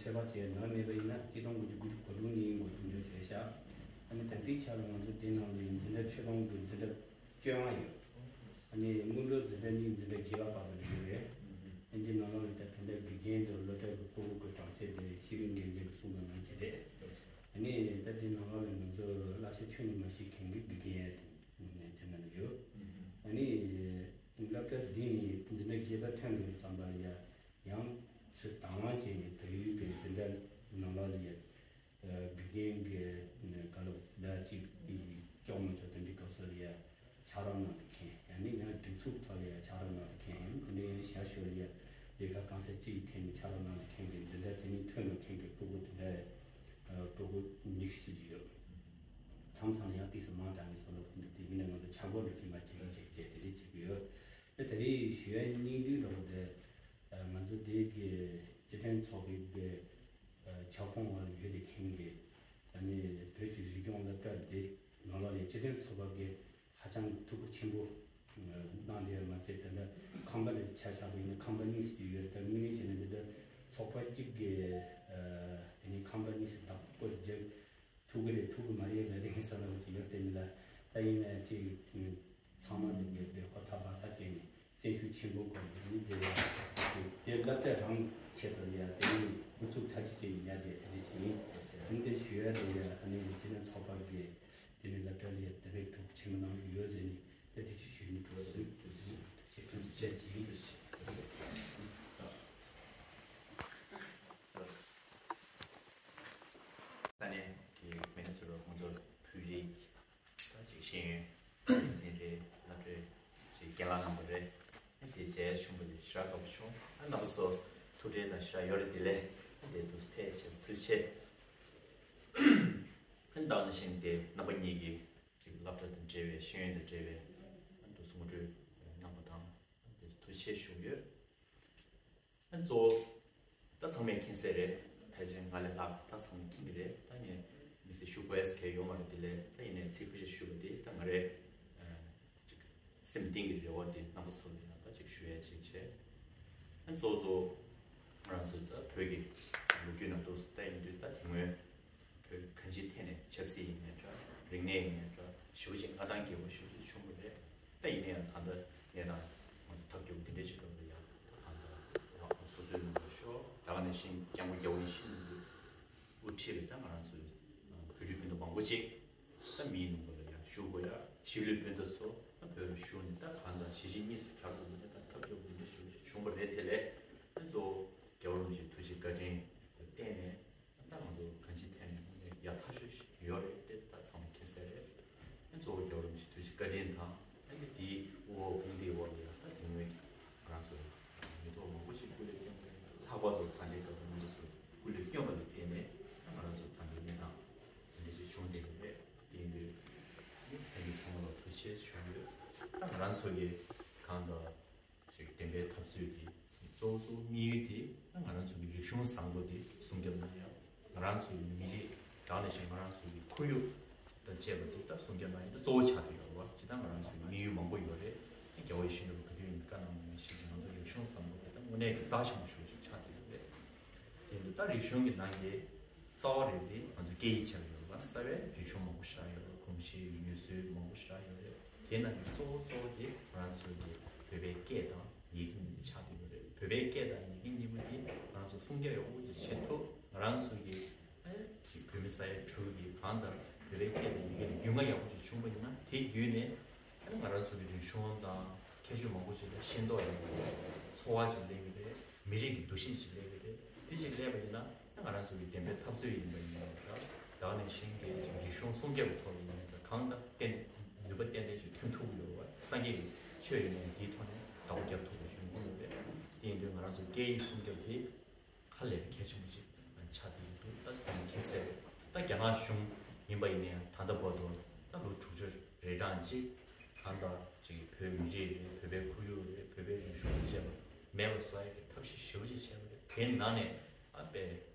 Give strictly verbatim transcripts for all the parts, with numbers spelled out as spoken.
ཁྱད་པར་ཅན་ནོར་མེད་པ་ཡིན་ན་གཅིག་སྟོང་དགུ་བརྒྱ་དགུ་བཅུ་གོ་དྲུག་ནས་འགོ་འཛུགས་འགྱུར་བྱས་ཤག་ཨ་ནི་ད་ལྟའི་ཆ་ལ་ང་ཚོ་དེ་ནང་ལ་འཛིན་གྲྭ་ཆོས་སྡོང་གི་འཛིན་གྲྭ་བཅོ་ལྔ་ཡོད། ཨ་ནི་སྔོན་འགྲོ་འཛིན་གྲྭ་ནས་འཛིན་གྲྭ་བརྒྱད་པ་བར་དུ་ཡོད་རེད། ཨ་ནི་འདི་ནང་ལོགས་ལ་ད་དེ་འདྲ་དགེ་རྒན་དང་སློབ་གྲྭ་གི་སྤུ་གུ་གི་གྲངས་ཚད་དེ་ཤེས་རིག་འགན་འཛིན་གྱིས་གསུངས་པ་ནང་བཞིན་རེད། ཨ་ནི་ད་འདི་ནང་ལོགས་ལ་ང་ཚོ་གླ་ཆ་ཁྱོན་ནས་མ་ཤེས་མཁན་གྱི་དགེ་རྒན་དེ་ནང་ལ་ཡོད། ཨ་ནི་སློབ་གྲྭ་འདི་ནས་འཛིན་གྲྭ་བརྒྱད་པ་ཐོན་དུས་ཙམ་པ་ལ་ཡ་ཡང་ཚུར་དང་བླངས་བྱས་ནས་བལ་ཡུལ་གྱི་འཛིན་གྲྭ་ནང་ལོགས་ལ་ཡ། དགེ་རྒན་གྱི་ག་ལབ་ཟླ་གཅིག་གི་ལྕོགས་མ་ཆོག་དེ་འདྲའི་སྐབས་སུ་ལ་ཡ་ཕྱག་རོགས་གནང་དུ་མཁན། ཡང་ན་ཡང་སྒྲིག་འཛུགས་ཐོག་ལ་ཡ་ཕྱག་རོགས་གནང་དུ་མཁན། དེ་འདྲ་ཡང་ཞར་ཞོར་ལ་ཡ་ལས་ཀ་གང་ས་ཅིའི་ཐད་ནས་ཕྱག་རོགས་གནང་དུ་མཁན་གྱི་འཛིན་གྲྭ་དེ་ནས་ཐོན་ཡོང་མཁན་གྱི་སྤུ་གུ་དེ་འདྲ་སྤུ་གུ་ཉི་ཤུ་ཙམ་ཅིག་ཡོད། མཚམས་མཚམས་ཡང་ཏོག་ཙམ་མང་དྲགས་ནས་སོང་ལབ་འདུག་དེ་ཡིན་ན་ང་ཚོ་ཆ་སྒོ་རེ་གཅིག་མ་བྱེད་ཀྱི་བྱེད་བྱེད་དེ་འདྲ་བྱེད་ཀྱི་ཡོད། དེ་ད་རེས་ཞུ་ཡ་སྙིང་བསྡུས་འདྲ་བོ་དེ། ང་ཚོ་དེ་གི་སྤྱི་མཐུན་ཚོགས་པའི་གི་ཁྱབ་ཁོངས་འོག་ལ་ཡོད་དེ་མཁན་གྱི་ཨ་ནི་བོད་ཀྱི་རིག་སྐྱོང་སློབ་གྲྭ་འདི་ནང་ལོགས་ནས་སྤྱི་མཐུན་ཚོགས་པ་གི་ཧ་ཅང་ཐུགས་ཁུར་ཆེན་པོ་གནང་བསྡད་ཡོད་མ་ཚད། ད་ལྟ་ཁང་པ་ལ་ཆ་བཞག་པ་ཡིན་ན་ཁང་པ་གཉིས་ཤིག་ཡོད་རེད། ད་དངོས་གནས་བྱས་ན་འདི་ལྟར་ཚོགས་པ་གཅིག་གི་ཨ་ནི་ཁང་པ་གཉིས་ཤིག་བདག་པོ་རྒྱག་ཐུབ་ཀྱི་རེད་ཐུབ་ཀྱི་མ་རེད་ལབ་དེ་བསམ་བློ་ཅིག་ཡོད་དེ་ནི་ལ། ད་ཡིན་ན་ཅིག་ཚང་མ་འདི་གི་དེ་ཧོ་ཐ་བ་ས་བྱས་ནས་སེམས་ཤུགས་ཆེན་པོ་སྒོ་ནས་ནི་དེ་དེ་སློབ་གྲྭ་རང་ཆེད་དུ་ཡ་དེ་ནི་འགོ་ཚུགས་མཐའ་གཅིག་ཅིག་ཡིན་ཡ་དེ་དེ་འདྲ་ཅིག་ཡིན། དེ་འདི་ཞུ་ཡ་དེ་ཡ་ཨ་ནི་སྤྱི་མཐུན་ཚོགས་པ་གི་དེ་ནི་སློབ་གྲྭ་ལ་ཡ་དེ་རིགས་ཐུགས་ཆེན་པོ་གནང་གི་ཡོད་ཟེར་ནས་དེ་དེ་ཅིག་ཞུས་ནས་འགྲོ་ཟེར། ཐུགས་རྗེ་ཆེ། ཐུགས་རྗེ་ཆེ། ས་གནས་ཀྱི་མི་སྣ་ཚོར་ང་ཚོར་བོད་རིགས་ད་ཅིག་ཤེས་ཡོན་འཛིན་རེད། སློབ་གྲྭའི་ཅིག་རྒན་ལགས་རྣམ་པ་རེད། དེ་མཇལ་ཡ་བྱུང་བ་ལ་ཞེ་དྲག་དགའ་པོ་བྱུང་། ཨ་རྣམ་པ་ཚོ་ཐུགས་ཁྲལ་དང་ཞེ་དྲག་ཡོད་རེད། དེ་ལས་དེ་དུས་ཕལ་ཆེར་ཕུལ་ཆེ། ཨ་ནི་ད་ནང་བཞིན་དེ་རྣམ་པ་གཉིས་ཀྱིས་ཅིག་སློབ་གྲྭ་དང་འབྲེལ་བའི་ཤེས་ཡོན་དང་འབྲེལ་བའི་ཨ་དུས་ངོ་སྤྲོད་གནང་བ་དང་དེ་ཐུགས་རྗེ་ཆེ་ཞུ་གི་ཡོད། ཨ་གཙོ་བོ་ད་ཚང་མས་མཁྱེན་གསལ་རེད། ཕལ་ཆེར་ང་ལས་ལྷག་ད་ཚང་མས་མཁྱེན་གྱི་རེད། ད་ངས་མི་སེར་ཞུ་དགོས་ཟེར་མཁན་ཡོད་མ་རེད། དེ་ལས་ད་ཡིན་ནའི་ཚིག་ཕལ་ཆེར་ཞུ་བ་དེ་ད་ང་རེད། ཨ་ཅིག་སེམས་གཏིང་གི་རེ་བ་དེ་རྣམ་པ་ཚོ་ལ་ཡང་ད་ཅིག་ཞུ་ཡ་ཅིག་བྱས། ཨ་གཙོ་བོ་གཙོ་བོ་ང་རང་ཚོ་ད་བོད་ཀྱི་ལོ་རྒྱུས་ནང་དུ་ད་ཡིན་དུས་ད་དེ་སྔོན་བོད་གང་ཅིའི་ཐད་ནས་ཆབ་སྲིད་ཡིན་ནའི་འདྲ། རིག་གནས་ཡིན་ནའི་འདྲ། ཞེ་པོ་ཅིག་མངའ་ཐང་རྒྱས་པོ་ཞེ་པོ་ཅིག་བྱུང་བ་རེད། ད་ཡིན་ན་ཡང་ད་ལྟ་གནས་སྟངས་ང་ཚོ་ཐབས་སྐྱོ་པོ་འདི་འདྲ་ཞིག་འགྲོ་གི་རེད། ཡང་ད་ལྟ་སོ་སོའི་ནང་ལ་ཤོག་ད་ག་ནང་བཞིན་སྐྱབས་མགོན་རྒྱལ་བ་ཡིད་བཞིན་ནོར་བུ་དབུ་ཁྲིད་པའི་ད་ང་རང་ཚོའི་བོད་རིགས་སྤུན་ཟླ་མང་པོ་ཅིག་ད་མིའི་ནང་ལོགས་ལ་ཡང་བཞུགས་དགོས་ཡ། གཞིས་ལུས་སྤུན་ཟླ་ཚོ་ད་བོད་ལ་བཞུགས་ནས་ད་གང་ལྟར་གཞིས་བྱེས་གཉིས་སུ་གྱར་དགོས་ནས་ད་ཐབས་སྐྱོ་པོ་འདི་འདྲ་ཞེ་པོ་ཅིག་བྱུང་བ་རེད། དེ་ལས་ད་གཙོ་བོ་རྒྱལ་བ་རིན་པོ་ཆེའི་ཐུགས་རྗེ་བཀའ་དྲིན་དང་བརྟེན་ནས། ད་ང་ཚོ་གང་ཅིའི་ཐད་ནས་དངོས་གནས་ཡག་ཐག་ཆོད་ཞིག་ཡོད་རེད་དེ་ད་ཚང་མས་མཁྱེན་གསལ་རེད། ཨ་གཙོ་བོ་རྒྱལ་བ་རིན་པོ་ཆེའི་ཐུགས་རྗེ་བཀའ་དྲིན་དང་ཨ་ནི་དེའི་དབུ་འོག་དཔུང་སྡེའི་འོག་ལ་ཡང་ད་དེ་སྔོན་ང་རང་ཚོ་མི་ཐོག་མང་པོ་ཞིག་སྐུ་ལས་བསྐྱོན་པ་རེད། ལྷག་པར་དུ་ད་ལྟའི་སྐབས་སུ་ང་ཚོ་སྐུ་ལས་བསྐྱོན་པ་ལ་བརྟེན་ནས་ད་ང་རང་ཚོ་ད་ལྟའི་གནས་སྟངས་དེ་འདྲ་ཞིག་བྱུང་བསྡད་ཡོད་རེད། དེ་ཡིན་དུས་ཨ་ནི་ད་གིན་ཚང་མ་ལ་ཐུགས་རྗེ་ཆེ་ཞུ་ཡོད། ད་ང་རང་ཚོ་གི་གང་ལྟར། ཅིག་བདེན་པའི་འཐབ་རྩོད་ཀྱི་གཙོ་བོ་གཙོ་བོ་དམིགས་ཡུལ་དེ་ང་རང་ཚོ་གི་རིག་གཞུང་བཟང་པོ་དེ་སྲུང་སྐྱོབ་གནང་ཡ། ང་རང་ཚོ་གི་མི་རིགས་དག་ནང་བཞིན་ང་རང་ཚོ་གི་ཁོར་ཡུག་དང་བཅས་པ་དེ་ད་སྲུང་སྐྱོབ་གནང་ཡ་ད་གཙོ་བོ་ཆགས་བསྡད་ཡོད་རེད་བ། ཇི་ལྟར་ང་རང་ཚོ་གི་དམིགས་ཡུལ་མང་པོ་ཡོད་རེད། རྒྱལ་བ་ཡིད་བཞིན་ནོར་བུ་ག་དུས་ཡིན་བཀའ་གནང་བ་ནང་བཞིན་ང་ཚོ་རིག་གཞུང་བཟང་པོ་དེ་ད་དངོས་གནས་ཀྱི་རྩ་ཆེན་པོ་ཞིག་ཆགས་བསྡད་ཡོད་རེད། དེ་ཡིན་དུས་ད་རིག་གཞུང་གི་ནང་གི་རྩ་བ་རེད་དེ་ང་ཚོ་སྐད་ཡིག་ཆགས་ཡོད་རེད་བ། རྩ་བའི་རིག་གཞུང་མང་པོ་ཞིག་ཡོད་རེད། གོམས་གཤིས་ཡུལ་སྲོལ་མང་པོ་ཞིག་ཡོད་རེད། དེ་ནང་གི་གཙོ་བོ་གཙོ་བོ་དེ་ང་རང་ཚོ་གི་བོད་པའི་སྐད་དང་ཡི་གེ་གཉིས་དེ་ཆགས་བསྡད་ཡོད་རེད། བོད་པའི་སྐད་དང་ཡི་གེ་གཉིས་པོ་དེ་ང་རང་ཚོ་སྲུང་སྐྱོབ་ཡག་པོ་ཅིག་བྱེད་ཐུབ། ང་རང་ཚོ་གི་ཨ་ཅིག་བོད་མི་ས་ཡ་དྲུག་གི་གང་ལྟར་བོད་པའི་སྐད་དང་ཡི་གེ་ལ་རྒྱུས་མངའ་ཡག་པོ་ཅིག་བྱུང་བ་ཡིན་ན་དེ་བརྒྱུད་ནས་ཨ་ནི་ང་རང་ཚོ་གི་རིག་གཞུང་དང་ཁྱད་ཆོས་མང་པོ་ཅིག་ལ་ཤེས་རྟོགས་ཡོང་གི་རེད། ཚོར་བ་ཅིག་སླེབས་ཀྱི་རེད། མི་རིགས་ཀྱི་འདུ་ཤེས་ཅིག་སླེབས་ཀྱི་རེད། དེ་ཅིག་སླེབས་པ་ཡིན་ན་ང་རང་ཚོ་གི་བདེན་པའི་འཐབ་རྩོད་ཡིན་པ་ཡིན་ནའི་འདྲ། ད་ག་ནང་བཞིན་གྱི་རིག་གཞུང་སྲུང་སྐྱོབ་ཀྱི་ཐོག་ལ་ཡིན་ནའི་འདྲ། གང་ལྟར་བརྟེན་ནུས་པ་ཏན་ཏན་ཅིག་ཐོན་ཐུབ་ཀྱི་ཡོད་རེད་བ། སངས་རྒྱས་ཀྱི་ཆོས་ཡིན་ནའི་འདིའི་ཐོག་ནས་བདག་པོ་རྒྱབ་ཐུབ་པ་ཞིག་ཡོང་གི་ཡོད་རེད། དེ་ཡིན་དུས་ང་རང་ཚོ་སྐད་ཡིག་སྲུང་སྐྱོབ་དེ་ཧ་ལས་པའི་གལ་ཆེན་པོ་ཅིག་ཆགས་བསྡད་ཀྱི་འདུག་ད་ཚང་མས་མཁྱེན་གསལ་རེད། ད་རྒྱ་ནག་གཞུང་ཡིན་པ་ཡིན་ནའི་ད་ལྟ་བར་དུ་ད་ལོ་དྲུག་ཅུ་རེ་གྲངས་ཅིག་གང་ལྟར་ཅིག་བོད་མི་རིགས་རེད། བོད་པའི་ཁོར་ཡུག་རེད། བོད་པའི་རིག་གཞུང་དང་བཅས་པ་མེད་པ་བཟོ་ཡ་གི་ཐབས་ཤེས་ཞེ་པོ་ཅིག་བྱས་པ་རེད། དེའི་ནང་ནས་ཨ་དཔེ་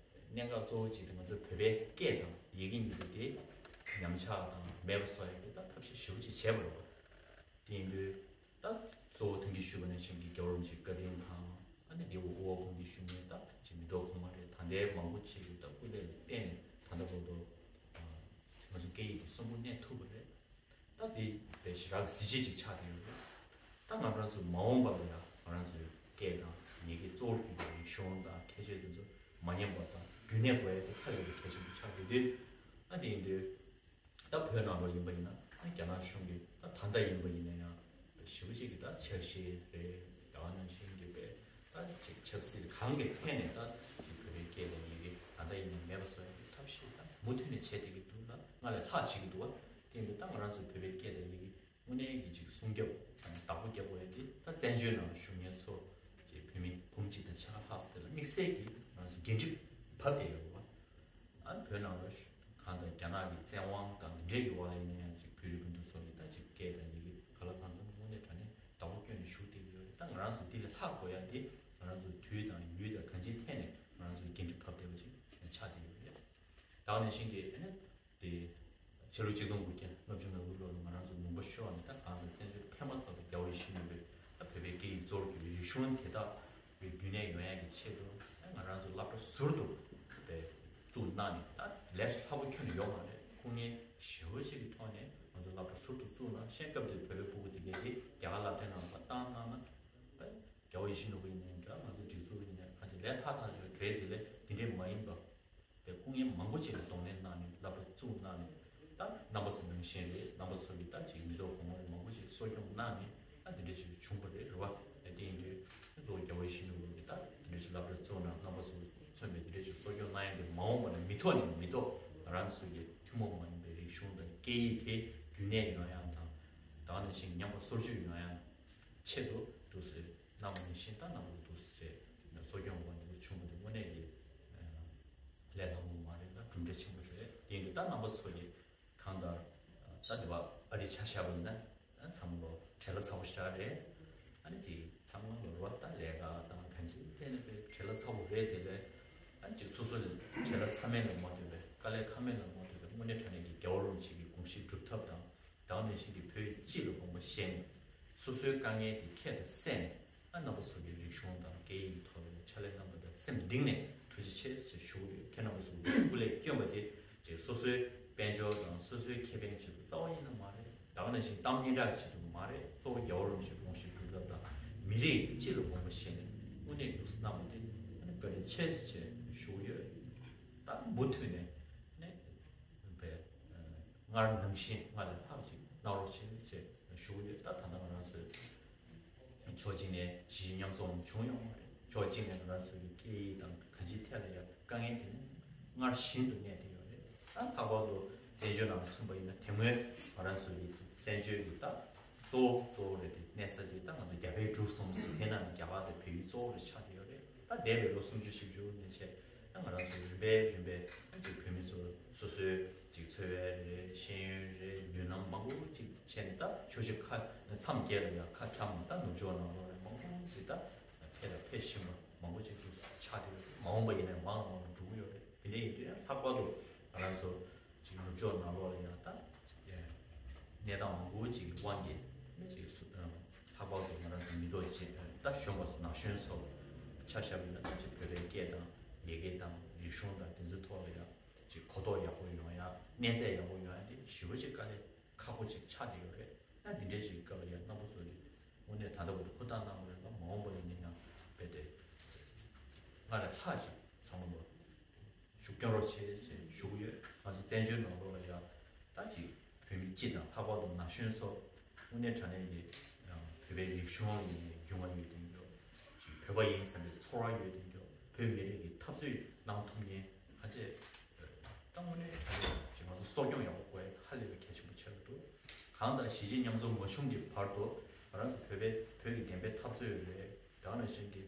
གནད་འགག་གཙོ་བོ་ཅིག་དེ་ང་ཚོའི་བོད་པའི་སྐད་དང་ཡི་གེ་གཉིས་པོ་དེ་ཉམས་ཆག་དང་མེད་པ་བཟོ་ཡ་གི་ད་ཐབས་ཤེས་ཞེ་པོ་ཅིག་བྱས་པ་རེད་བ། དེ་ཡིན་དུས་ད་གཙོ་བོ་ཐུགས་ཀྱི་ཞུས་པ་ནང་བཞིན་གྱི་རྒྱལ་བ་རིན་པོ་ཆེའི་བཀའ་དྲིན་དང་ཨ་ནི་དེ་འོག་འོག་ཁོང་གིས་ཞུས་ནས་ད་ཅིག་མི་ཐོག་གོང་མ་རེད། ད་ ལས་མང་པོ་བྱས་ཡོད། ད་སྐུ་ལས་ལ་བརྟེན་ནས་ད་ལྟ་བར་དུ་ང་ཚོ་སྐད་ཡིག་དེ་གསོན་པོ་གནས་ཐུབ་པ་རེད། ད་དེ་དཔེ་ཞེ་དྲག་གི་གཟི་བརྗིད་ཅིག་ཆགས་བསྡད་ཡོད་རེད། ད་ང་རང་ཚོ་མ་འོངས་པ་ལ་ཡང་ང་རང་ཚོའི་སྐད་དང་ཡི་གེ་གཙོ་བོར་གྱུར་པའི་རིག་གཞུང་དང་ཁྱད་ཆོས་དེ་ཚོ་མ་ཉམས་པ་དང་རྒྱུན་གནས་དགོས་ཡ་དེ་ཧ་ལས་པའི་གལ་ཆེན་པོ་ཆགས་ཡོད་དུས། ད་དེ་ཡིན་དུས་ད་བོད་ནང་ལོགས་ཡིན་པ་ཡིན་ན་ད་རྒྱ་ནག་གཞུང་གིས་ད་ད་ལྟ་ཡིན་པ་ཡིན་ན་ཡང་ཞེ་པོ་ཅིག་གིས་ད་འཆར་གཞི་རེད། ད་ག་ནང་བཞིན་གྱི་དཔེ་ད་ཅིག་ཆབ་སྲིད་གང་གི་ཐད་ནས་ད་ཅིག་བོད་པའི་སྐད་དང་ཡི་གེ་ད་ལྟ་ཡིན་ན་མེད་པ་བཟོ་ཡ་གི་ཐབས་ཤེས་ད་མུ་མཐུད་ནས་བྱས་བསྡད་ཀྱི་འདུག་ལ། སྔར་ལས་ལྷག་བྱེད་ཀྱི་འདུག་བ། དེ་ཡིན་དུས་ད་ང་རང་ཚོའི་བོད་པའི་སྐད་དང་ཡི་གེ་དངོས་གནས་ཀྱི་ཅིག་སྲུང་སྐྱོབ་དང་བདག་པོ་རྒྱག་དགོས་ཡ་འདི་ད་བཙན་བྱོལ་ནང་བཞུགས་མཁན་ཚོ་ཅིག་བོད་མི་འབུམ་གཅིག་དང་ཕྱེད་ཀ་ལྷག་ཙམ་དེ་ལ་དམིགས་བསལ་གྱི་ང་ཚོ་འགན་འཁྲི་བབས་བསྡད་ཡོད་རེད་བ། ཨ་བོད་ནང་ལ་གང་ལྟར་རྒྱ་ནག་གི་བཙན་དབང་དང་འདི་འདྲའི་གི་འོག་ལ་ཡིན་ན་ཡང་ཅིག་བོད་རིགས་སྤུན་ཟླ་ཚོ་གི་ད་ཅིག་སྐད་དང་ཡི་གེ་ག་ལ་གང་འཚམ་དངོས་གནས་དྲང་གནས་བདག་པོ་བསྐྱོན་ནས་བཞུགས་བསྡད་ཀྱི་ཡོད་རེད། ད་ང་རང་ཚོ་འདི་ལས་ལྷག་དགོས་ཡ་དེ་ང་རང་ཚོ་དུས་དང་ཡུལ་དང་གང་ཅིའི་ཐད་ནས་ང་རང་ཚོ་འགན་འཁྲི་བབས་བསྡད་པ་ཅིག་ཆགས་བསྡད་ཡོད་རེད། ད་ག་ནང་བཞིན་གྱི་ཨ་ནི། དེ་ཕྱི་ལོ་ཆིག་སྟོང་དགུ་བརྒྱ་ལྔ་བཅུ་ང་དགུ་ལོ་ལ་ང་རང་ཚོ་ལུང་པ་ཤོར་ནས་ད་གང་ལྟར་བཙན་བྱོལ་ཕན་མ་ཐོགས་པའི་རྒྱལ་བ་ཡིད་བཞིན་ནོར་བུའི་ད་བོད་པའི་སྐད་ཡིག་གཙོ་བོར་གྱུར་པའི་རིག་གཞུང་དེ་དག་རྒྱུན་གནས་ཡོང་ཡག་གི་ཆེད་དུ་ད་ང་རང་ཚོ་སློབ་གྲྭ་ཟུར་དུ་དཔེ་བཙུགས་གནང་ནས་ད་ལས་སླ་པོ་ཁྱོན་ནས་ཡོད་མ་རེད། སྐུ་ངལ་ཞེ་པོ་ཅིག་གི་ཐོག་ནས་ང་ཚོ་སློབ་གྲྭ་ཟུར་དུ་བཙུགས་གནང་། གཞན་སྐབས་དེར་བོད་པའི་སྤུ་གུ་དེ་གས་དེ་རྒྱ་གར་སློབ་གྲྭའི་ནང་ལ་བཏང་གནང་ན་ད་རྒྱལ་བ་ཡིད་བཞིན་ནོར་བུ་ཡིན་ནའི་འདྲ། ང་ཚོ་སྒྲིག་འཛུགས་ཡིན་ནའི་ཁ་ཅིག་ལས་ལྷག་ཐག་ཆོད་གྲས་དེ་ལས་དེ་འདྲས་མ་ཡིན་པ། པའི་སྐུ་ངལ་མང་པོ་ཅིག་ལ་གདོང་ལེན་གནང་ནས་སློབ་གྲྭ་བཙུགས་གནང་ནས། ད་རྣམ་པ་ཚོ་ནང་བཞིན་རེད། རྣམ་པ་ཚོ་གིས་ད་ཅིག་མི་ཚོགས་གོང་འོག་མང་པོ་ཅིག་གསོ་སྐྱོང་གནང་ནས་ད་འདི་འདྲ་ཞིག་བྱུང་བ་རེད། རེད་བ། དེ་ཡིན་དུས་གཙོ་བོ་རྒྱལ་བ་ཡིད་བཞིན་ནོར་བུ་གིས་ད་འདི་འདྲ་ཞིག་སློབ་གྲྭ་བཙུགས་གནང་། རྣམ་པ་ཚོ་མཚོན་པའི་འདི་འདྲ་ཞིག་གསོ་སྐྱོང་གནང་ཡ་འདི་མ་འོངས་པ་ན་མི་ཐོག་ནས་མི་ཐོག་ང་རང་ཚོ་གི་ཐུན་མོང་མ་ཡིན་པའི་རིག་གཞུང་དང་སྐད་ཡིག་དེ་རྒྱུན་གནས་ཡོང་ཡ་དང་། ད་ག་ནང་བཞིན་ཉམས་པ་སོར་ཆུད་ཡོང་ཡ་ཆེད་དུ་འདུག་སེ་གནང་བ་ནང་བཞིན་ད་རྣམ་པ་ཚོ་འདུག་སེ་གསོ་སྐྱོང་འོག་འདུག་བྱུང་བ་དེ་དངོས་གནས་ཀྱི་ལས་སླ་པོ་མ་རེད་ལ་གྲུབ་འབྲས་ཆེན་པོ་རེད། དེ་ཡིན་དུས་ད་རྣམ་པ་ཚོ་གིས་གང་ལྟར་ད་འདི་བ་ཨ་རི་ཆ་བཞག་པ་ཡིན་ན་ཚང་མ་ལོ་བྲེལ་བ་ཚ་པོ་ཞེ་དྲག་རེད། ཨ་ནི་ཅིག་ཚང་མ་ལོ་རེ་བ་ད་ལས་ཀ་དང་གང་ཅིའི་ཐད་ནས་དཔེ་བྲེལ་བ་ཚ་པོ་རེད། དེ་ལས་ཨ་ནི་ཅིག་སོ་སོ་ལ་བྲེལ་བ་ཚ་མེད་ལ་མ་ལྟོས་པའི་དཀའ་ལས་ཁག་མེད་ལ་མ་ལྟོས་པའི་དངོས་གནས་དྲང་གནས་ཀྱི་རྒྱལ་བ་རིན་པོ་ཆེ་གི་དགོངས་གཞི་སྒྲུབ་ཐབས་དང་། ད་ག་ནང་བཞིན་གྱི་བོད་ཡིག་སྤྱི་ལ་དགོངས་པ་བཞེས་ནས་སོ་སོའི་དཀའ་ངལ་དེ་ཁྱད་དུ་བསད་ནས། ཨ་རྣམ་པ་ཚོ་གི་རིག་གཞུང་དང་སྐད་ཡིག་ཐོག་ལ་ཕྱག་ལས་གནང་བ་དང་སེམས་གཏིང་ནས་ཐུགས་རྗེ་ཆེ་ཞེས་ཞུ་གི་ཡོད། ཁྱེད་རྣམ་པ་ཚོ་གི་སྐུ་ལས་བསྐྱོན་པ་དེ་ཅིག་སོ་སོའི་དཔལ་འབྱོར་དང་སོ་སོའི་ཁེ་ཕན་ཆེད་དུ་རྩ་བ་ཉིད་ནས་མ་རེད། ད་ག་ནང་བཞིན་གཏམ་སྙན་གྲགས་ཆེད་དུ་མ་རེད། གཙོ་བོ་རྒྱལ་བ་རིན་པོ་ཆེའི་དགོངས་གཞི་སྒྲུབ་ཐབས་དང་མི་རིགས་སྤྱི་ལ་དགོངས་པ་བཞེས་ནས་དངོས་གནས་འདུག་སེ་གནང་བ་དེ་ཨ་ནི་བཀའ་དྲིན་ཆེ་ཞེས་ཞུ་གི་ཡོད། ད་མུ་མཐུད་ནས་ནས་པའི་སྔར་ནང་བཞིན་སྔར་ལས་ལྷག་ཅིག་གནང་རོགས་བྱེད་ཅེས་ཞུ་གི་ཡོད། ད་ད་ལྟ་ང་རང་ཚོའི་ཕྱོགས་གཅིག་ནས་གཞིས་བྱེས་མཉམ་འཛོམས་བྱུང་ཡོད་མ་རེད། ཕྱོགས་གཅིག་ནས་ང་རང་ཚོ་གི་སྐད་ཡིག་དང་གང་ཅིའི་ཐད་ལ་ཡང་དཀའ་ངལ་དེ་ནི་སྔར་བཞིན་དུ་གནས་བསྡད་ཡོད་རེད། ད་ལྷག་པར་དུ་བཙན་བྱོལ་ནང་ལ་མཚོན་པ་ཡིན་ན་དེ་སྔོན་ང་རང་ཚོ་གི་བཙན་བྱོལ་གྱི་ད་གཙོ་བོ་གཙོ་བོ་རེད་དེ་གནས་ས་དེ་ད་ང་ཚོ་རྒྱ་བལ་འབྲུག་གསུམ་ཟེར་དེ་ནང་རྒྱ་གར་དང་བལ་ཡུལ་གཙོ་བོ་རེད་ཆགས་བསྡད་ཡོད་རེད། ད་འདས་པའི་ལོ་སུམ་ཅུ་བཞི་བཅུ་ནས་བྱས་ད་ང་རང་ཚོ་རིམ་པས་རིམ་པས་ཅིག་བོད་མི་ཚོ་སོ་སོའི་ཅིག་འཚོ་བའི་རེད། ཤེས་ཡོན་རེད། མདུན་ལམ་མང་པོ་ཅིག་བྱས་ནས་ད་ཆོས་བྱེད་ཁ་མཚམས་བརྒྱད་ལ་ཡང་ཁ་བཀྲམ་ནས་ད་ནུབ་ཕྱོགས་ནང་ལོགས་ལ་མང་པོ་ཞིག་ད་ཕེབས་ལ་ཕེབས་བཞིན་པ་མང་པོ་ཅིག་ཏུ་ཆགས་བསྡད་ཡོད། མ་འོངས་པ་ཡིན་ནའི་མང་ལ་མང་ལ་འགྲོ་གི་ཡོད་རེད། དེ་འདྲ་ཡིན་དུས་ཡང་ལྷག་པར་དུ་ང་རང་ཚོ་ཅིག་ནུབ་ཕྱོགས་ནང་ལོགས་ལ་ཡང་ད་གནས་སྟངས་མང་པོ་ཅིག་གི་དབང་གིས་ཅིག་སུ་ལྷག་པར་དུ་ང་རང་ཚོ་མི་ཐོག་ཅིག་ད་གཞོན་པ་ཚོ་ན་གཞོན་ཚོ་ཆ་བཞག་པ་ཡིན་ན་ད་ཅིག་བོད་པའི་སྐད་དང་ཡི་གེ་དང་རིག་གཞུང་དང་དེ་ཚོའི་ཐོག་ལ་ཡང་ཅིག་གོ་རྟོགས་ཡག་པོ་ཡོང་ཡ། གནས་ཚད་ཡག་པོ་ཡོང་ཡ་དེ་ཞེ་པོ་ཅིག་དཀའ་ལས་ཁག་པོ་ཅིག་ཆགས་བསྡད་ཡོད་རེད། ད་འདི་འདྲའི་ཞིག་སྐབས་ལ་ཡང་རྣམ་པ་ཚོ་གིས་དངོས་གནས་ད་ལྟ་བར་དུ་ཧུར་ཐག་གནང་བ་རེད་ལ། མ་འོངས་པ་ལ་ཡིན་ན་ཡང་རྦད་དེ་སྔར་ལས་ལྷག་ཅིག་ཚང་མ་ལ་ཤུགས་སྐྱོན་རོགས་བྱེད་ཅེས་ཞུ་གི་ཡོད། ང་ཚོ་བཙན་བྱོལ་ནང་ལོགས་ལ་ཡང་ད་ཅིག་བོད་མི་སྤྱི་དང་ལྷག་པར་དུ་ན་གཞོན་ཚོ་དངོས་གནས་དྲང་གནས་ཀྱི་བོད་པའི་རིག་གཞུང་ལ་ཡིན་ནའི་རྒྱུས་མངའ་ཡོད་དེ་འདུག་ཅིག་བོད་པ་ཡིན་བསམ་པའི་ཚོར་བ་ཡོད་དེ་འདུག་བོད་མི་རིགས་ཀྱི་འཐབ་རྩོད་གནང་ཐུབ་མཁན་ཁ་ཆེ། ད་དངོས་གནས་ང་ཚོ་གསོ་སྐྱོང་ཡག་པོ་དགོས་ཡ་ཧ་ལས་པའི་གལ་ཆེན་པོ་ཆགས་ཀྱི་འདུག་གང་ལྟར་གཞིས་བྱེས་མཉམ་འཛོམས་མ་བྱུང་གི་བར་དུ་ང་རང་ཚོ་བོད་པའི་བོད་ཀྱི་བདེན་པའི་འཐབ་རྩོད་རེད། དེ་ནང་བཞིན་གྱི་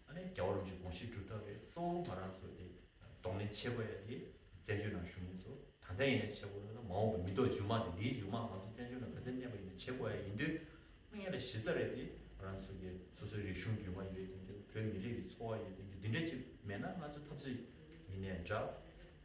ཨ་ནི་རྒྱལ་བ་རིན་པོ་ཆེའི་དགོངས་གཞི་སྒྲུབ་ཐབས་རེད། གཙོ་བོ་ང་རང་ཚོ་དེ་གདོང་ལེན་བྱེད་དགོས་ཡ་དེ་བཙན་བྱོལ་ནང་བཞུགས་མཁན་ཚོ་ད་ལྟ་ཡིན་ན་བྱེད་དགོས་ལ། མ་འོངས་པའི་མི་ཐོག་མཇུག་མ་དེ་འདིའི་མཇུག་མ་ང་ཚོ་བཙན་བྱོལ་ནང་ག་ཚད་གནས་པ་ཡིན་ན་བྱེད་དགོས་ཡ་ཡིན་དུས། དངོས་གཞི་ལ་གཞི་རྩ་རེད་དེ་ང་རང་ཚོ་གི་སོ་སོའི་རིག་གཞུང་རྒྱུས་མངའ་ཡོད་དེ་འདུག་བོད་མི་རིགས་ཀྱི་འཚོ་བ་ཡོད་དེ་འདུག་འདི་འདྲ་ཅིག་མེད་ན་ང་ཚོ་འཐབ་རྩོད་ཡིན་ནའི་འདྲ།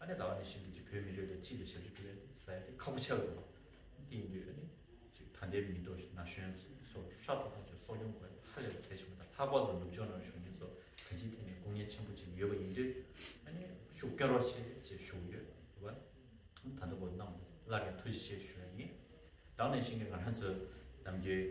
ཨ་ནི་ད་ག་ནང་བཞིན་གྱི་བོད་མི་རིགས་ལ་སྤྱི་ལ་ཞབས་ཕྱི་སྒྲུབ་ཡ་དེ་ཟ་ཡ་དེ་ཁག་པོ་ཆགས་ཡོད་རེད་བ། དེ་ཡིན་དུས་ཨ་ནི་ཅིག་ད་ལྟའི་མི་ཐོག་ན་གཞོན་ཚོ་ཧྲག་ཏུ་ཐག་ཆོད་གསོ་སྐྱོང་དགོས་ཧ་ལས་པ་གལ་ཆེན་པོ་དང་། ལྷག་པར་དུ་ནུབ་ཕྱོགས་ནང་བཞུགས་མཁན་ཚོ་ ཡིན་གཅིག་དེ་ནས་དགོངས་ཉེ་ཆེན་པོ་ཅིག་ཡོད་པ་ཡིན་དུས་ཨ་ནི་ཤུགས་སྐྱོན་རོགས་བྱེད་ཅེས་ཞུ་གི་ཡོད་རེད་བ། ད་ལྟ་བུ་གནང་བ་སླར་ཡང་ཐུགས་རྗེ་ཆེ་ཞུ་ཡ་ཡིན། ད་ནས་ཤིང་གི་ང་རང་ཚོ་ནམ་རྒྱུན་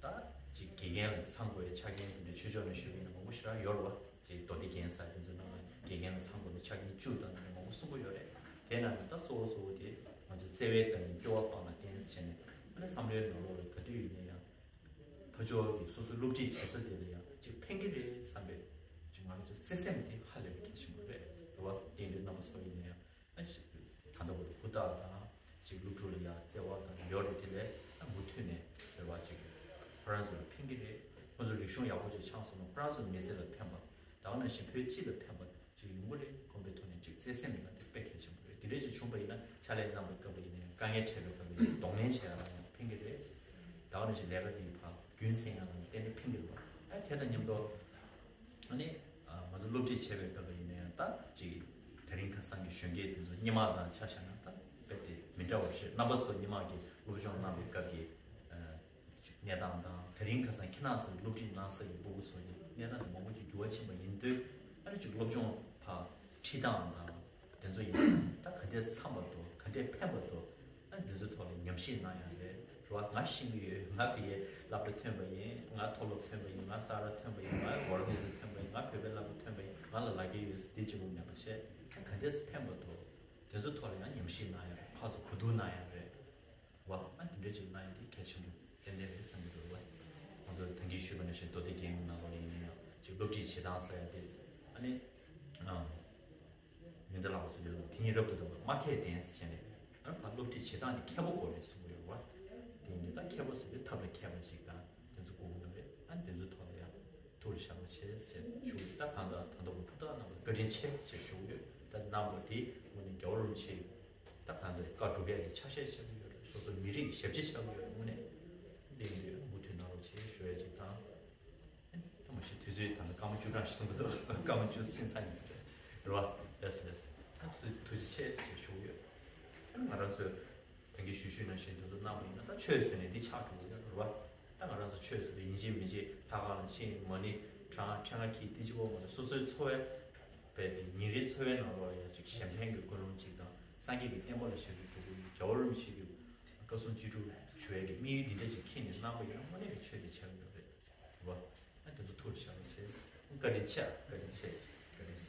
ད་ཅིག་དགེ་རྒན་ལ་ཚང་དགོས་ཡ་ཆ་རྐྱེན་དེ་འདྲ་ཆོས་ཕྱོགས་ནས་ཞུ་གི་ཡིན་ན་མང་པོ་ཞེ་དྲག་ཡོད་རེད་བ། ཅིག་མདོ་སྡེ་རྒན་ཟེར་དེ་ཚོ་ནང་ལ་དགེ་རྒན་ལ་ཚང་དགོས་ཡ་ཆ་རྐྱེན་བཅུ་དང་དེ་འདྲ་མང་པོ་གསུང་གི་ཡོད་རེད། དེ་ནང་ནས་ད་གཙོ་བོ་གཙོ་བོ་དེ་ང་ཚོ་བརྩེ་བའི་བདག་ཉིད་སྐྱོ་བ་སྤངས་ལ་བརྟེན་ཟེར་བྱས་ནས་ཨ་ནི་བསམ་བློའི་ནང་ལོགས་ལ་ག་དུས་ཡིན་ན་ཡང་ཕར་ཕྱོགས་ཀྱི་སོ་སོའི་སློབ་ཁྲིད་བྱེད་ས་དེ་ལ་ཡང་ཅིག་ཕན་གྱི་རེད་བསམ་པའི་ཅིག་ང་ཚོ་བརྩེ་སེམས་དེ་ཧ་ལས་པའི་གལ་ཆེན་པོ་རེད་རེད་བ། དེ་འདྲའི་རྣམ་པ་ཚོ་ཡིན་ན་ཡང་ཨ་ཞིག་ད་ལྟ་བར་དུ་ཧུར་ཐག་དང་ཅིག་སློབ་ཕྲུག་ལ་ཡང་བརྩེ་བ་དང་ཡོད་རེད། དེ་ལས་ཨ་མུ་མཐུད་ནས་རེད་བ་ཅིག་ཁོ་རང་ཚོ་ལ་ཕན་གྱི་རེད། ཁོ་ཚོ་རིག་གཞུང་ཡག་པོ་ཅིག་སྦྱངས་སོང་ན་ཁོ་རང་ཚོ་མི་ཚེ་ལ་ཕན་པ་དང་ནང་བཞིན་བོད་སྤྱི་ལ་ཕན་པ་ཅིག་ཡོང་གི་རེད་དགོངས་པའི་ཐོག་ནས་ཅིག་བརྩེ་སེམས་དང་དེ་དཔེ་གལ་ཆེན་པོ་རེད། དེ་འདྲས་ཅིག་བྱུང་པ་ཡིན་ན་ཕྱག་ལས་གནང་བའི་སྐབས་ལ་ཡིན་ན་ཡང་དཀའ་ངལ་འཕྲད་པའི་སྐབས་ལ་ཡིན་ན་གདོང་ལེན་བྱེད་ཡ་ལ་ཡང་ཕན་གྱི་རེད། ད་ག་ནང་བཞིན་ལས་ཀ་འདིའི་བར་རྒྱུན་སྲིང་ཡ་ལ་ཡང་ཏན་ཏན་ཕན་གྱི་རེད་བ། ཨ་དེ་དང་མཉམ་དུ་ཨ་ནི་ང་ཚོ་སློབ་ཁྲིད་བྱེད་པའི་སྐབས་ལ་ཡིན་ན་ཡང་ད་ཅིག་དེ་རིང་ཁ་སང་གི་གཞོན་སྐྱེས་དེ་ཚོ་སྔོན་མ་དང་ཆ་བཞག་ན་ད་དཔེ་དེ་མི་འདྲ་བ་རེད། རྣམ་པ་ཚོ་སྔོན་མ་གི་སློབ་སྦྱོང་གནང་བའི་སྐབས་ཀྱི་གནས་སྟངས་དང་དེ་རིང་ཁ་སང་ཁྱེད་རང་ཚོ་སློབ་ཁྲིད་གནང་ས་ཡི་སྤུ་གུ་ཚོ་ཡི་གནས་སྟངས་དེ་མང་པོ་ཅིག་འགྱུར་བ་ཕྱིན་པ་ཡིན་དུས་ཨ་ནི་ཅིག་སློབ་སྦྱོང་ཕར་ཁྲིད་སྟངས་དང་དེ་ཚོ་ཡིན་ད་ག་འདྲས་འཚམ་པ་འདུག་ག་འདྲས་ཕན་པ་འདུག་ཨ་འདི་ཚོ་ཐོག་ལ་ཉམས་ཞིབ་གནང་ཡ་རེད་རེད་བ། ང་ཤེས་ཀྱི་ཡོད། ང་ཕ་གིའི་སློབ་གྲྭ་ཐོན་པ་ཡིན། ང་མཐོ་སློབ་ཐོན་པ་ཡིན། ང་ས་ར་ཐོན་པ་ཡིན། ང་གོ་ལ་ནི་ཚོ་ཐོན་པ་ཡིན། ང་བོད་པའི་སློབ་གྲྭ་ཐོན་པ་ཡིན། ང་ལ་ལབ་ཀྱི་ཡོད་ཟེར་དེ་གཅིག་པུ་མེད་པ་བྱས་ད་ག་འདྲས་ཕན་པ་འདུག་དེ་ཚོ་ཐོག་ལ་ཡང་ཉམས་ཞིབ་གནང་ཡ་རེད། ཕར་ཚུར་གོ་བསྡུར་གནང་ཡ་རེད། བ། ཨ་འདི་འདྲ་ཅིག་གནང་ཡ་དེ་གལ་ཆེན་པོ་ཏན་ཏན་རེད་བསམ་གྱི་འདུག་བ། ང་ཚོ་ད་གིན་ཞུས་པ་ནང་བཞིན་མདོ་སྡེ་རྒན་ནང་ལོགས་ལ་ཡིན་ན་ཡང་ཅིག་སློབ་ཁྲིད་བྱེད་སྟངས་ཟེར་ཡ་དེ་ཨ་ནི་ཨ་མི་འདི་ལགས་སུ་ཡོད་དེ་ཉིད་རབ་ཏུ་དང་མ་ཁས་ལྡན་ཟེར་ནས་ཨ་ཕར་སློབ་ཁྲིད་བྱེད་སྟངས་དེ་མཁས་པོ་དགོས་རེད་གསུངས་ཡོད་བ། དེ་ཡིན་དུས་ད་མཁས་པོ་ཟེར་དུས་ཐབས་ལ་མཁས་པ་ཅིག་དང་དེ་ཚོ་དགོས་ཀྱི་རེད། ཨ་དེ་ཚོ་ཐོག་ལ་ཡང་ཐུགས་ལ་བཞག་པ་བྱས་ཟེར་ཞུ་ད་གང་ལྟར་ད་ལྟ་བུ་ཕུ་ཐག་རྣམ་པར་བཀའ་དྲིན་ཆེ་ཟེར་ཞུ་གི་ཡོད། ད་རྣམ་པ་དེ་དངོས་གནས་རྒྱལ་བ་རིན་པོ་ཆེ། ད་གང་ལྟར་བཀའ་སྒྲུབ་ཡག་གི་ཆ་ཤས་ཆགས་ཀྱི་ཡོད་རེད། སོ་སོ་མི་རིགས་ཀྱི་ཞབས་ཕྱི་ཆགས་ཀྱི་ཡོད་རེད། དངོས་གནས་འདི་ཡིན་དུས་མུ་མཐུད་གནང་རོགས་བྱེད་ཞུ་ཡ་ཅིག་དང་། ད་མ་གཞི་དུས་ཚོད་ད་ལྟ་སྐར་མ་བཅུ་གྲངས་ཤིག་སོང་གི་འདུག་སྐར་མ་བཅུ་ཕྱིན་ཚར་ཡིན་ཟེར་རེད་བ། ལགས་སོ་ལགས་སོ། ད་ཐུགས་ཐུགས་རྗེ་ཆེ་ཞེས་ཞུ་གི་ཡོད། ད་ང་རང་ཚོས་ད་གིན་ཞུས་ཞུས་ནང་བཞིན་དེ་ཚོ་གནང་བ་ཡིན་ན་ད་ཆོས་ཟེར་ནས་འདི་ཆགས་འགྲོ་གི་ཡོད་རེད་བ། ད་ང་རང་ཚོ་ཆོས་ཟེར་དུས་ཡིན་གཅིག་མིན་གཅིག་ལྷ་ཁང་ལ་ཕྱིན་མ་ཎི་བགྲང་ཕྲེང་བ་འཁྱེར་དེ་གཅིག་པོ་མ་ཟད་སོ་སོའི་འཚོ་བའི་བས་ཏེ་ཉིན་རེའི་འཚོ་བའི་ནང་ལོགས་ལ་ཡང་ཅིག་གཞན་ཕན་གྱི་ཀུན་སློང་ཅིག་དང་སངས་རྒྱས་ཀྱི་བསྟན་པ་ལ་ཞབས་ཏུ་སྒྲུབ་དགོས་ཀྱི་རྒྱལ་བ་རིན་པོ་ཆེ་གི་བཀའ་གསུང་ཅི་སྒྲུབ་ཞུ་ཡས་ཀྱི་དམིགས་ཡུལ་འདི་འདྲ་ཅིག་འཁྱེར་ནས་གནང་བ་ཡིན་ན་དངོས་གནས་ཀྱི་ཆོས་དེ་ཆགས་ཡོད་རེད་བ། ཨ་དེ་ཚོ་ཐུགས་ལ་བཞག་པ་བྱས། བཀའ་དྲིན་ཆེ། བཀའ་དྲིན་ཆེ། བཀའ་དྲིན་